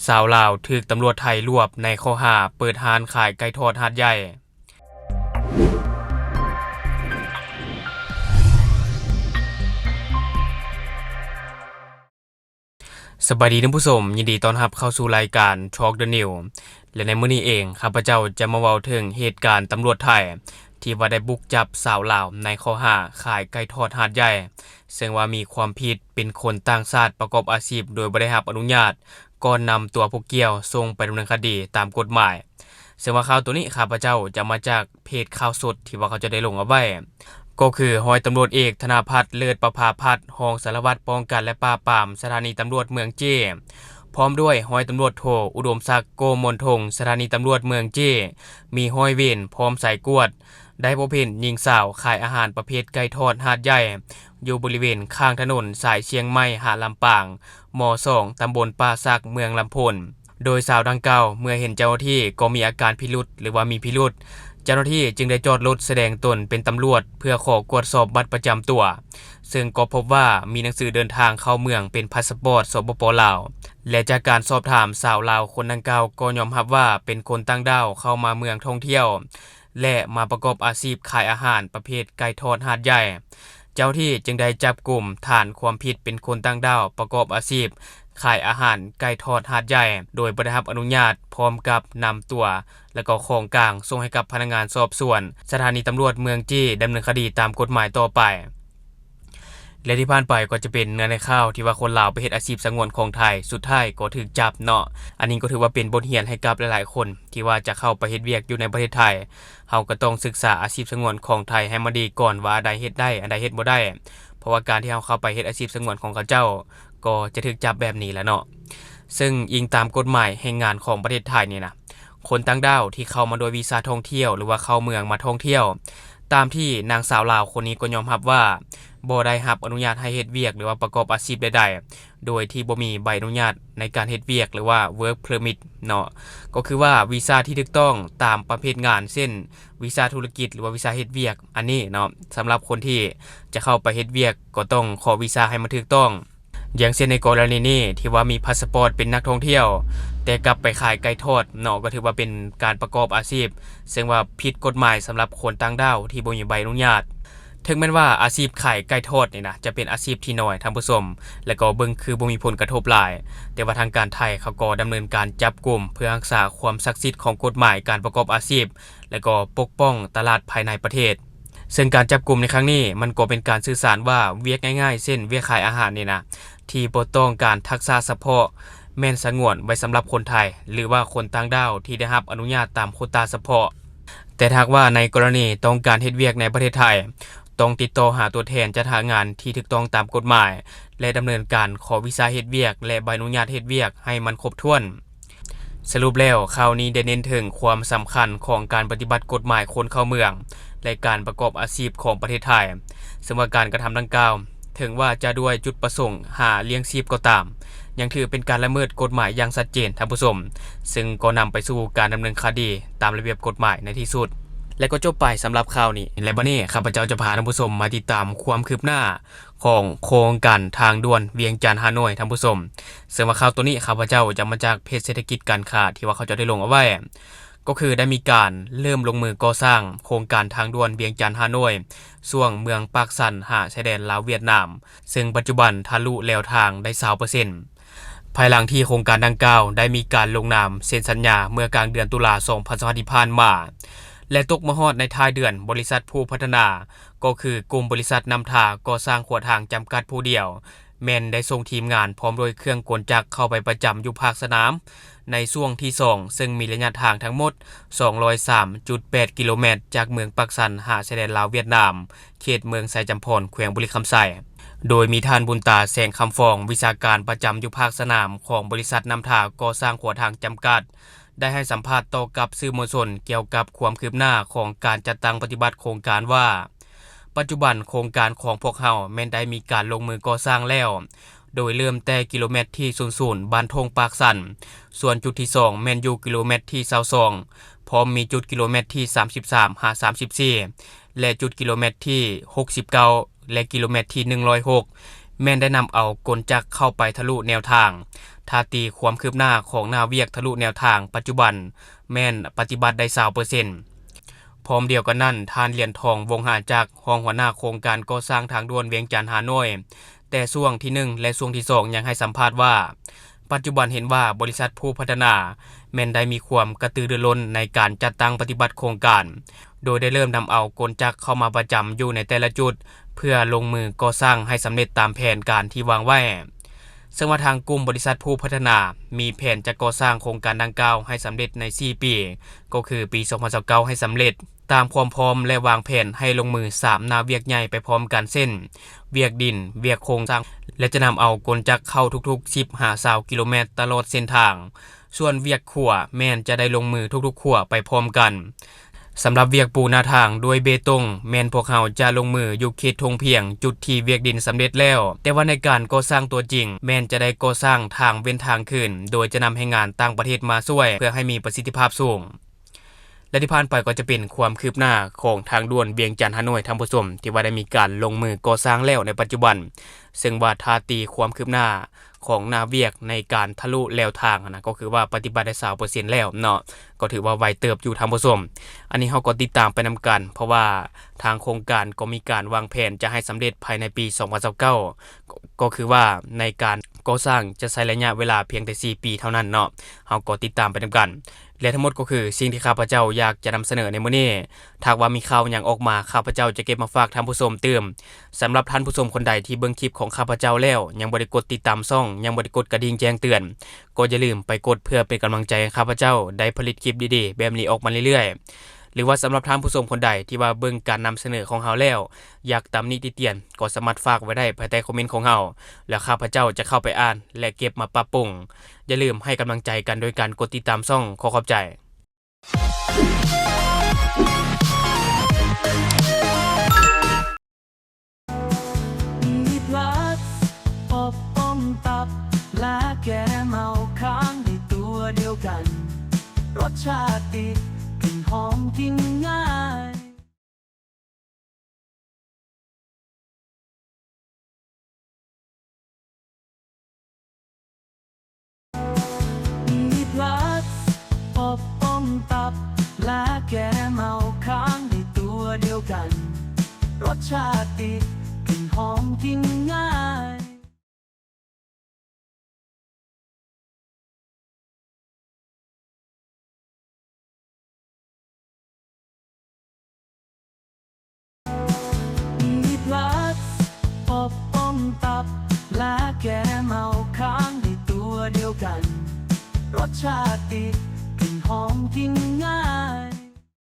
ຊາວລາວຖືກຕຳຫຼວດໄທລວບໃນຂໍ້ຫາເປີດຮ້ານຂາຍໄກ່ທອດຫາດໃຫຍ່. ສະບາຍດີທ່ານຜູ້ຊົມ, ຍິນດີຕ້ອນຮັບເຂົ້າສູ່ລາຍການ Talk the News ແລະ ໃນມື້ນີ້ເອງ ຂ້າພະເຈົ້າຈະມາເວົ້າເຖິງເຫດການຕຳຫຼວດໄທ ທີ່ວ່າໄດ້ບຸກຈັບຊາວລາວໃນຂໍ້ຫາຂາຍໄກ່ທອດຫາດໃຫຍ່ ເຊິ່ງວ່າມີຄວາມຜິດເປັນຄົນຕ່າງຊາດປະກອບອາຊີບໂດຍບໍ່ໄດ້ຮັບອະນຸຍາດ ກ່ອນນຳຕົວຜູ້ກ່ຽວສົ່ງໄປດຳເນີນຄະດີຕາມກົດໝາຍ. ເຊິ່ງວ່າຂ່າວໂຕນີ້ ຂ້າພະເຈົ້າຈະມາຈາກເພຈຂ່າວສົດທີ່ວ່າເຂົາເຈົ້າໄດ້ລົງເອົາໄວ້ ກໍຄື ຮ້ອຍຕຳຫຼວດເອກ ທະນະພັດ ເລີດປະພາພັດ ຮອງສາລະວັດປ້ອງກັນ ແລະ ປາບປາມ ສະຖານີຕຳຫຼວດເມືອງເຈ້ ພ້ອມດ້ວຍ ຮ້ອຍຕຳຫຼວດໂທ ອຸດົມສັກ ໂກມົນທົງ ສະຖານີຕຳຫຼວດເມືອງເຈ້ ມີຮ້ອຍເວນ ພ້ອມສາຍກວດ ໄດ້ພົບເຫັນຍິງສາວຂາຍອາຫານປະເພດໄກ່ທອດຫາດໃຫຍ່ ຢູ່ບໍລິເວນຂ້າງຖະໜົນສາຍຊຽງໃໝ່ຫາລຳປາງ ມໍສອງ ຕຳບົນປ່າສັກ ເມືອງລຳໂພນ. ໂດຍສາວດັ່ງກ່າວເມື່ອເຫັນເຈົ້າໜ້າທີ່ກໍມີອາການພິລຸດ ຫຼືວ່າມີພິລຸດ, ເຈົ້າໜ້າທີ່ຈຶ່ງໄດ້ຈອດລົດສະແດງຕົນເປັນຕຳຫຼວດ ເພື່ອຂໍກວດສອບບັດປະຈຳຕົວ, ເຊິ່ງກໍພົບວ່າມີໜັງສືເດີນທາງເຂົ້າເມືອງເປັນພາສະປອດ ສປປ ລາວ ແລະ ຈາກການສອບຖາມ ຊາວລາວຄົນດັ່ງກ່າວກໍຍອມຮັບວ່າເປັນຄົນຕ່າງດ້າວເຂົ້າມາເມືອງທ່ອງທ່ຽວ ແລະ ມາປະກອບອາຊີບຂາຍອາຫານປະເພດໄກ່ທອດຫາດໃຫຍ່. ເຈົ້າໜ້າທີ່ຈຶ່ງໄດ້ຈັບກຸມຖານຄວາມຜິດເປັນຄົນຕ່າງດ້າວປະກອບອາຊີບຂາຍອາຫານໄກ່ທອດຫາດໃຫຍ່ ໂດຍບໍ່ໄດ້ຮັບອະນຸຍາດ, ພ້ອມກັບນຳຕົວ ແລະ ກໍຂອງກາງສົ່ງໃຫ້ກັບພະນັກງານສອບສວນສະຖານີຕຳຫຼວດເມືອງເຈ້ ດຳເນີນຄະດີຕາມກົດໝາຍຕໍ່ໄປ. ແລະ ທີ່ຜ່ານໄປກໍຈະເປັນເນື້ອໃນຂ່າວທີ່ວ່າຄົນລາວໄປເຮັດອາຊີບສະຫງວນຂອງໄທ ສຸດທ້າຍກໍຖືກຈັບເນາະ. ອັນນີ້ກໍຖືວ່າເປັນບົດຮຽນໃຫ້ກັບຫຼາຍໆຄົນ ທີ່ວ່າຈະເຂົ້າໄປເຮັດວຽກຢູ່ໃນປະເທດໄທ, ເຮົາກໍຕ້ອງສຶກສາອາຊີບສະຫງວນຂອງໄທໃຫ້ມັນດີກ່ອນວ່າອັນໃດເຮັດໄດ້ ອັນໃດເຮັດບໍ່ໄດ້, ເພາະວ່າການທີ່ເຮົາເຂົ້າໄປເຮັດອາຊີບສະຫງວນຂອງເຂົາເຈົ້າ ກໍຈະຖືກຈັບແບບນີ້ແຫຼະເນາະ. ເຊິ່ງອີງຕາມກົດໝາຍແຮງງານຂອງປະເທດໄທນີ້ນະ, ຄົນຕ່າງດ້າວທີ່ເຂົ້າມາດ້ວຍວີຊາທ່ອງທ່ຽວ ຫຼືວ່າເຂົ້າເມືອງມາທ່ອງທ່ຽວ, ຕາມທີ່ນາງສາວລາວຄົນນີ້ກໍຍອມຮັບວ່າ ບໍ່ໄດ້ຮັບອະນຸຍາດໃຫ້ເຮັດວຽກ ຫຼືວ່າປະກອບອາຊີບໃດໆ ໂດຍທີ່ບໍ່ມີໃບອະນຸຍາດໃນການເຮັດວຽກ ຫຼືວ່າ work permit ເນາະ, ກໍຄືວ່າວີຊາທີ່ຖືກຕ້ອງຕາມປະເພດງານ ເຊັ່ນ ວີຊາທຸລະກິດ ຫຼືວ່າວີຊາເຮັດວຽກ ອັນນີ້ເນາະ, ສຳລັບຄົນທີ່ຈະເຂົ້າໄປເຮັດວຽກກໍຕ້ອງຂໍວີຊາໃຫ້ມັນຖືກຕ້ອງ. ຢ່າງເຊັ່ນໃນກໍລະນີນີ້ ທີ່ວ່າມີພາສະປອດເປັນນັກທ່ອງທ່ຽວ ແຕ່ກັບໄປຂາຍໄກ່ທອດເນາະ, ກໍຖືວ່າເປັນການປະກອບອາຊີບ ເຊິ່ງວ່າຜິດກົດໝາຍສຳລັບຄົນຕ່າງດ້າວທີ່ບໍ່ມີໃບອະນຸຍາດ. ເຖິງແມ່ນວ່າອາຊີບຂາຍໄກ່ທອດນີ້ນະ ຈະເປັນອາຊີບທີ່ນ້ອຍ, ທ່ານຜູ້ຊົມ, ແລະ ກໍເບິ່ງຄືບໍ່ມີຜົນກະທົບຫຼາຍ, ແຕ່ວ່າທາງການໄທເຂົາກໍດຳເນີນການຈັບກຸມ ເພື່ອຮັກສາຄວາມສັກສິດຂອງກົດໝາຍການປະກອບອາຊີບ ແລະ ກໍປົກປ້ອງຕະຫຼາດພາຍໃນປະເທດ. ເຊິ່ງການຈັບກຸມໃນຄັ້ງນີ້ ມັນກໍເປັນການສື່ສານວ່າ ວຽກງ່າຍໆ ເຊັ່ນ ວຽກຂາຍອາຫານນີ້ນະ ທີ່ບໍ່ຕ້ອງການທັກສະສະເພາະ ແມ່ນສະຫງວນໄວ້ສຳລັບຄົນໄທ ຫຼືວ່າຄົນຕ່າງດ້າວທີ່ໄດ້ຮັບອະນຸຍາດຕາມໂຄຕາສະເພາະ. ແຕ່ຖ້າຫາກວ່າໃນກໍລະນີຕ້ອງການເຮັດວຽກໃນປະເທດໄທ, ຕ້ອງຕິດຕໍ່ຫາຕົວແທນຈັດຫາງານທີ່ຖືກຕ້ອງຕາມກົດໝາຍ ແລະ ດຳເນີນການຂໍວີຊາເຮັດວຽກ ແລະ ໃບອະນຸຍາດເຮັດວຽກໃຫ້ມັນຄົບຖ້ວນ. ສະຫຼຸບແລ້ວ, ຂ່າວນີ້ໄດ້ເນັ້ນເຖິງຄວາມສຳຄັນຂອງການປະຕິບັດກົດໝາຍຄົນເຂົ້າເມືອງ ແລະ ການປະກອບອາຊີບຂອງປະເທດໄທ, ເຊິ່ງວ່າການກະທຳດັ່ງກ່າວ ເຖິງວ່າຈະດ້ວຍຈຸດປະສົງຫາລ້ຽງຊີບກໍຕາມ, ຍັງຖືເປັນການລະເມີດກົດໝາຍຢ່າງຊັດເຈນ, ທ່ານຜູ້ຊົມ, ເຊິ່ງກໍນຳໄປສູ່ການດຳເນີນຄະດີຕາມລະບຽບກົດໝາຍໃນທີ່ສຸດ. ແລະ ກໍຈົບໄປສຳລັບຂ່າວນີ້. ແລະ ບັດນີ້ ຂ້າພະເຈົ້າຈະພາທ່ານຜູ້ຊົມມາຕິດຕາມຄວາມຄືບໜ້າ ຂອງໂຄງການທາງດ່ວນວຽງຈັນ-ຮ່າໂນ້ຍ, ທ່ານຜູ້ຊົມ. ເຊິ່ງວ່າຂ່າວໂຕນີ້ ຂ້າພະເຈົ້າຈະມາຈາກເພຈເສດຖະກິດການຄ້າ ທີ່ວ່າເຂົາເຈົ້າໄດ້ລົງເອົາໄວ້, ກໍຄືໄດ້ມີການເລີ່ມລົງມືກໍ່ສ້າງໂຄງການທາງດ່ວນວຽງຈັນ-ຮ່າໂນ້ຍ ຊ່ວງເມືອງປາກຊັນຫາຊາຍແດນລາວຫວຽດນາມ, ເຊິ່ງປັດຈຸບັນທະລຸແລວທາງໄດ້ຊາວເປີເຊັນ. ພາຍຫຼັງທີ່ໂຄງການດັ່ງກ່າວໄດ້ມີການລົງນາມເຊັນສັນຍາເມື່ອກາງເດືອນຕຸລາ ສອງພັນຊາວຫ້າ ທີ່ຜ່ານມາ ແລະ ຕົກມາຮອດໃນທ້າຍເດືອນ, ບໍລິສັດຜູ້ພັດທະນາ ກໍຄືກຸ່ມບໍລິສັດນ້ຳທາກໍ່ສ້າງຂົວທາງຈຳກັດຜູ້ດຽວ ແມ່ນໄດ້ສົ່ງທີມງານພ້ອມດ້ວຍເຄື່ອງກົນຈັກເຂົ້າໄປປະຈຳຢູ່ພາກສະໜາມ ໃນຊ່ວງທີສອງ ເຊິ່ງມີໄລຍະທາງທັງໝົດ ສອງຮ້ອຍສາມຈຸດແປດ ກິໂລແມັດ ຈາກເມືອງປາກຊັນຫາຊາຍແດນລາວຫວຽດນາມ, ເຂດເມືອງໄຊຈຳພອນ, ແຂວງບໍລິຄຳໄຊ, ໂດຍມີທ່ານ ບຸນຕາ ແສງຄຳຟອງ, ວິຊາການປະຈຳຢູ່ພາກສະໜາມຂອງບໍລິສັດນ້ຳທາກໍ່ສ້າງຂົວທາງຈຳກັດ, ໄດ້ໃຫ້ສຳພາດຕໍ່ກັບສື່ມວນຊົນກ່ຽວກັບຄວາມຄືບໜ້າຂອງການຈັດຕັ້ງປະຕິບັດໂຄງການວ່າ, ປັດຈຸບັນໂຄງການຂອງພວກເຮົາແມ່ນໄດ້ມີການລົງມືກໍ່ສ້າງແລ້ວ, ໂດຍເລີ່ມແຕ່ກິໂລແມັດທີສູນສູນ ບ້ານທົ່ງປາກຊັນ, ສ່ວນຈຸດທີສອງແມ່ນຢູ່ກິໂລແມັດທີຊາວສອງ ພ້ອມມີຈຸດກິໂລແມັດທີສາມສິບສາມ ຫາ ສາມສິບສີ່ ແລະ ຈຸດກິໂລແມັດທີຫົກສິບເກົ້າ ແລະ ກິໂລແມັດທີໜຶ່ງຮ້ອຍຫົກ ແມ່ນໄດ້ນຳເອົາກົນຈັກເຂົ້າໄປທະລຸແນວທາງ, ຖ້າຕີຄວາມຄືບໜ້າຂອງໜ້າວຽກທະລຸແນວທາງປັດຈຸບັນ ແມ່ນປະຕິບັດໄດ້ຊາວເປີເຊັນ. ພ້ອມດຽວກັນນັ້ນ, ທ່ານ ຫຼຽນທອງ ວົງຫາຈັກ ຮອງຫົວໜ້າໂຄງການກໍ່ສ້າງທາງດ່ວນວຽງຈັນ-ຮ່າໂນ້ຍ ແຕ່ຊ່ວງທີໜຶ່ງ ແລະ ຊ່ວງທີສອງ ຍັງໃຫ້ສຳພາດວ່າ ປັດຈຸບັນເຫັນວ່າບໍລິສັດຜູ້ພັດທະນາແມ່ນໄດ້ມີຄວາມກະຕືລືລົ້ນໃນການຈັດຕັ້ງປະຕິບັດໂຄງການ, ໂດຍໄດ້ເລີ່ມນຳເອົາກົນຈັກເຂົ້າມາປະຈຳຢູ່ໃນແຕ່ລະຈຸດ ເພື່ອລົງມືກໍ່ສ້າງໃຫ້ສຳເລັດຕາມແຜນການທີ່ວາງໄວ້. ເຊິ່ງວ່າທາງກຸ່ມບໍລິສັດຜູ້ພັດທະນາມີແຜນຈະກໍ່ສ້າງໂຄງການດັ່ງກ່າວໃຫ້ສຳເລັດໃນສີ່ປີ, ກໍຄືປີສອງພັນຊາວເກົ້າໃຫ້ສຳເລັດ ຕາມຄວາມພ້ອມ ແລະ ວາງແຜນໃຫ້ລົງມືສາມໜ້າວຽກໃຫຍ່ໄປພ້ອມກັນ ເຊັ່ນ ວຽກດິນ, ວຽກໂຄງສ້າງ ແລະ ຈະນຳເອົາກົນຈັກເຂົ້າທຸກໆສິບຫາຊາວກິໂລແມັດຕະຫຼອດເສັ້ນທາງ. ສ່ວນວຽກຂົວແມ່ນຈະໄດ້ລົງມືທຸກໆຂົວໄປພ້ອມກັນ. ສຳລັບວຽກປູໜ້າທາງດ້ວຍເບຕົງ ແມ່ນພວກເຮົາຈະລົງມືຢູ່ເຂດທົ່ງພຽງ ຈຸດທີ່ວຽກດິນສຳເລັດແລ້ວ, ແຕ່ວ່າໃນການກໍ່ສ້າງຕົວຈິງ ແມ່ນຈະໄດ້ກໍ່ສ້າງທາງເວັ້ນທາງຄືນ, ໂດຍຈະນຳແຮງງານຕ່າງປະເທດມາຊ່ວຍ ເພື່ອໃຫ້ມີປະສິດທິພາບສູງ. ແລະ ທີ່ຜ່ານໄປກໍຈະເປັນຄວາມຄືບໜ້າຂອງທາງດ່ວນວຽງຈັນ-ຮ່າໂນ້ຍ ທ່ານຜູ້ຊົມ, ທີ່ວ່າໄດ້ມີການລົງມືກໍ່ສ້າງແລ້ວໃນປັດຈຸບັນ, ເຊິ່ງວ່າຖ້າຕີຄວາມຄືບໜ້າຂອງໜ້າວຽກໃນການທະລຸແລວທາງຫັ້ນນະ ກໍຄືວ່າປະຕິບັດໄດ້ຊາວເປີເຊັນແລ້ວເນາະ, ກໍຖືວ່າໄວເຕີບຢູ່ທ່ານຜູ້ຊົມ. ອັນນີ້ເຮົາກໍຕິດຕາມໄປນຳກັນ, ເພາະວ່າທາງໂຄງການກໍມີການວາງແຜນຈະໃຫ້ສຳເລັດພາຍໃນປີສອງພັນຊາວເກົ້າ, ກໍຄືວ່າໃນການກໍ່ສ້າງຈະໃຊ້ໄລຍະເວລາພຽງແຕ່ສີ່ປີເທົ່ານັ້ນເນາະ, ເຮົາກໍຕິດຕາມໄປນຳກັນ. ແລະ ທັງໝົດກໍຄືສິ່ງທີ່ຂ້າພະເຈົ້າຢາກຈະນຳສະເໜີໃນມື້ນີ້. ຖ້າຫາກວ່າມີຂ່າວຫຍັງອອກມາ, ຂ້າພະເຈົ້າຈະເກັບມາຝາກທ່ານຜູ້ຊົມຕື່ມ. ສຳລັບທ່ານຜູ້ຊົມຄົນໃດທີ່ເບິ່ງຄລິບຂອງຂ້າພະເຈົ້າແລ້ວ ຍັງບໍ່ໄດ້ກົດຕິດຕາມຊ່ອງ, ຍັງບໍ່ໄດ້ກົດກະດິ່ງແຈ້ງເຕືອນ, ກໍຢ່າລືມໄປກົດເພື່ອເປັນກຳລັງໃຈໃຫ້ຂ້າພະເຈົ້າໄດ້ຜະລິດຄລິບດີໆແບບນີ້ອອກມາເລື້ອຍໆ. ຫຼືວ່າສຳລັບທ່ານຜູ້ຊົມຄົນໃດທີ່ວ່າເບິ່ງການນຳສະເໜີຂອງເຮົາແລ້ວ ຢາກຕຳໜິຕິຕຽນ ກໍສາມາດຝາກໄວ້ໄດ້ພາຍໃຕ້ຄອມເມັນຂອງເຮົາ, ແລ້ວຂ້າພະເຈົ້າຈະເຂົ້າໄປອ່ານ ແລະ ເກັບມາປັບປຸງ. ຢ່າລືມໃຫ້ກຳລັງໃຈກັນໂດຍການກົດຕິດຕາມຊ່ອງ. ຂໍຂອບໃຈ. ມີพลัส อบอมตับ และแกมเอาค้างในตัวเดียวกัน รสชาติติดกลิ่นหอมกินง่าย มีพลัส อบอมตับ และแกมเอาค้างในตัวเดียวกัน รสชาติติดกลิ่นหอมกินง่าย มีพลัส อบอมตับ และแกมเอาค้างในตัวเดียวกัน รสชาติติดกลิ่นหอมกินง่าย